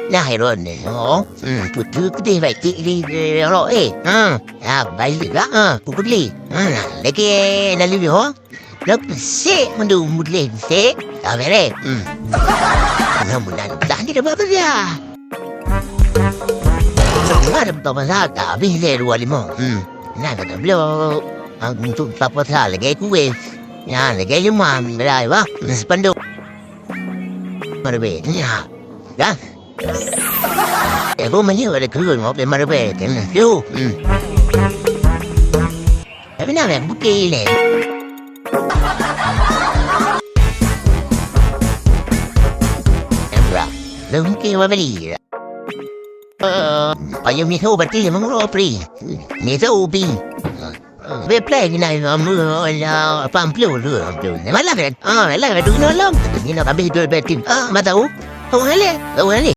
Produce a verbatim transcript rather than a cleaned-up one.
Nah, Heron ni, oh. Hmm, tu, tu, tu, baik, cik, di, di, di, di, eh. Ha, ya, baik, lah, ha, pukul ni. Ha, lagi, dah lebih, oh. Lok sik mandu mudleh sik. Ka bereh. Hmm. Mudah-mudahan dah ni dapat kerja. Semua ada betul pasal dah habis leh dua lima. Hmm. Nah, kata beliau, ah, untuk tak pasal lagi kuis. Ya, lagi lima belah bah. Sepanduk. Mari be. Ya. Dah. Eh, bu manyuh ada keureueng ngop lé mari be. Kena. Yo. Hmm. Tapi na meh bukeh lé. Embra, lôn mungkin wa beli. Eh, payung miso berarti mengulo pri. Miso upi. Be play ni na, eh, pam plu lu, pam plu. Malah kan? Ah, malah kan tu nolong. Ni nak habis tu berarti. Ah, mata u. Tahu hal eh? Tahu hal eh?